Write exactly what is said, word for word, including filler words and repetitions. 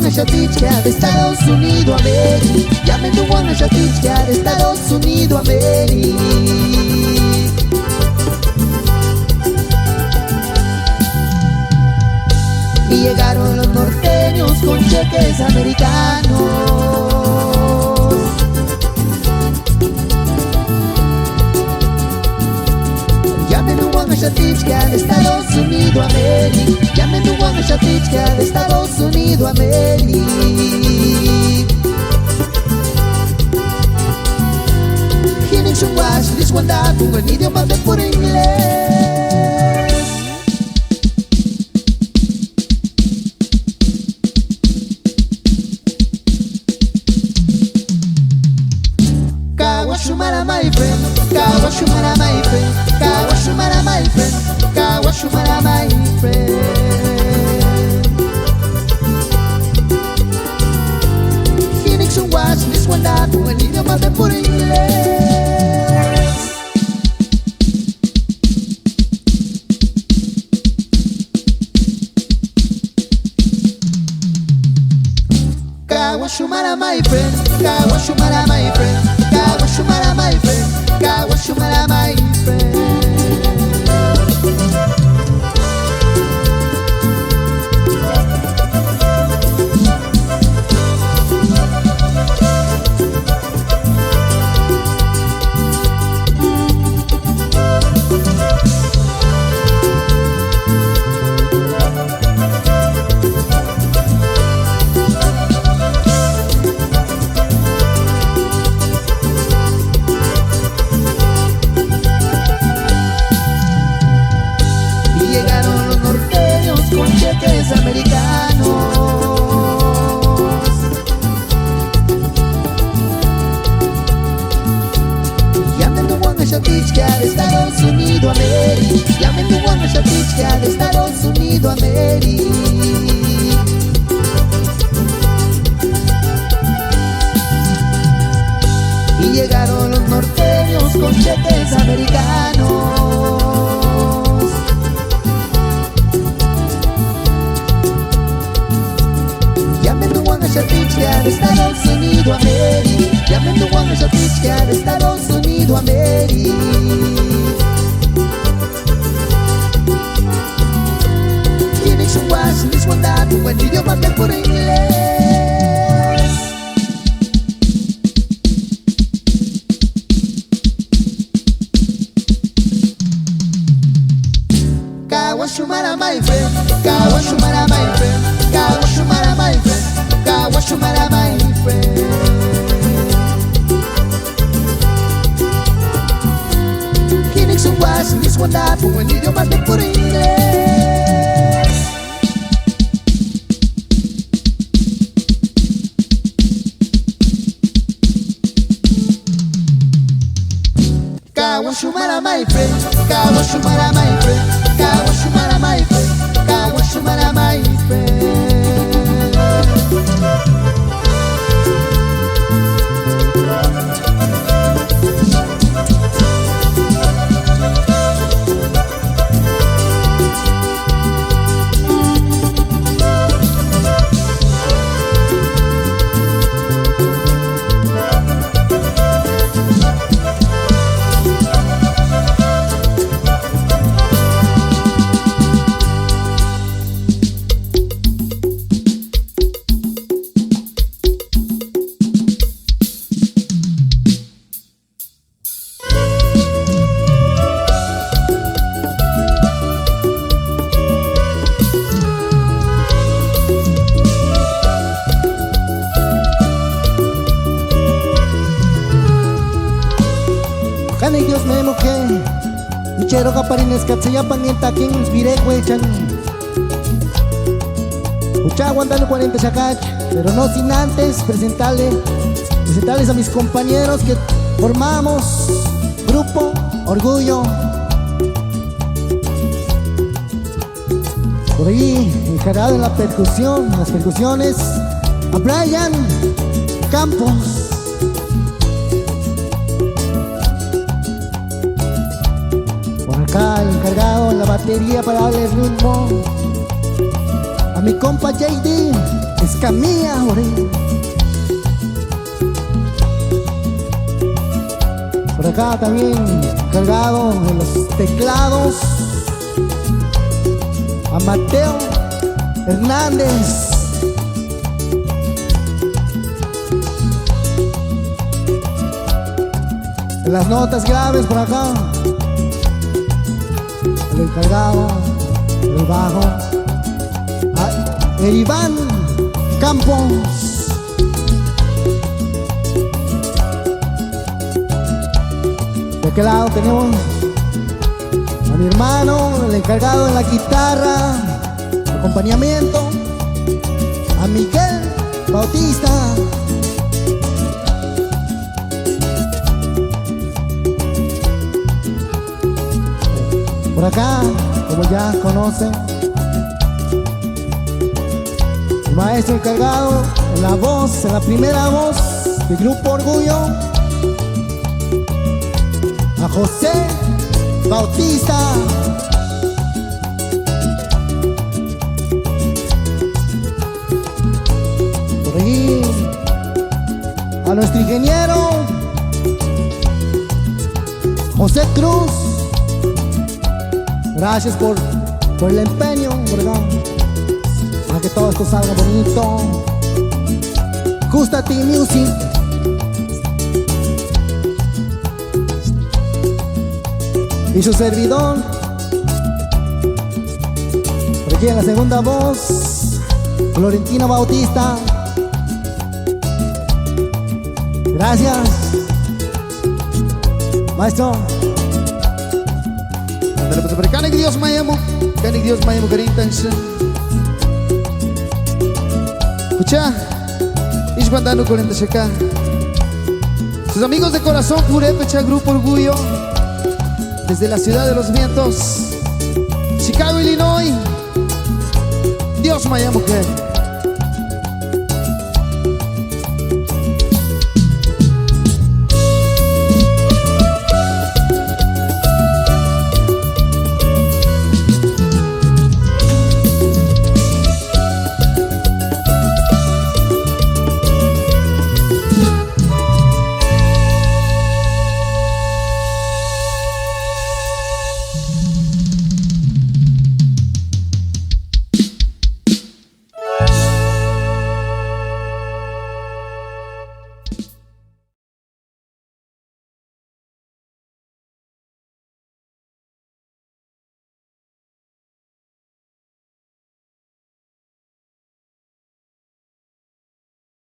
Uanhaxatichka de Estados Unidos América. Iámendu uanhaxatichka de Estados Unidos América. Y llegaron los norteños con cheques americanos. Iámendu uanhaxatichka de Estados Unidos América. Iámendu uanhaxatichka de Estados Unidos América. Jínekua uáxati ísï uandajkuni idioma de puro inglés. Kauaxumara my friend, kauaxumara my friend, kauaxumara my friend, kauaxumara my friend. Jínekua uáxati ísï uandajkuni idioma de puro inglés. Kauaxumara my friend, kauaxumara my friend, kauaxumara my friend, kauaxumara my friend. Y llegaron los norteños con cheques americanos. Iámendu uanhaxatichka de Estados Unidos América. Iámendu uanhaxatichka de Estados Unidos América. Y llegaron los norteños con cheques americanos. Iámendu uanhaxatichka de Estados Unidos América. Iámendu uanhaxatichka de Estados Unidos América. Jínekua uáxati ísï uandajkuni idioma de puro inglés. Kauaxumara my friend, kauaxumara my friend, kauaxumara my friend, kauaxumara my friend. Jínekua uáxati ísï uandajkuni idioma de puro inglés. Kauaxumara my friend, kauaxumara my friend, kauaxumara my friend, kauaxumara my friend. Kánekua Diósï mémukua je, michero kaparini eskatsï iápanhent'akinksï pirek'uechani. Jucha aguantani cuarentaxakachi, pero no sin antes presentarle, presentarles a mis compañeros que formamos grupo Orgullo. Por ahí, encargado en la percusión, las percusiones, a Brian Campos. Por acá, el encargado en la batería para darle ritmo, a mi compa J D. Escamilla, por ahí. Por acá también cargado en los teclados, a Mateo Hernández. En las notas graves por acá, el encargado del bajo, a Eriván Campos. De aquel lado tenemos a mi hermano, el encargado de la guitarra, acompañamiento, a Miguel Bautista. Por acá, como ya conocen, el maestro encargado en la voz, en la primera voz del grupo Orgullo, a José Bautista. Por ahí, a nuestro ingeniero, José Cruz. Gracias por, por el empeño, ¿verdad? Para que todo esto salga bonito. Gusta Team Music. Y su servidor, por aquí en la segunda voz, Florentino Bautista. Gracias. Maestro. Ándale, pues, hombre, kani Dios maiamu, kani Dios maiamu, karintanchani. Jucha, ísï uandani úkorhent'axaka. Sus amigos de corazón, purepecha Grupo Orgullo, desde la ciudad de los vientos, Chicago, Illinois. Dios maiamu je.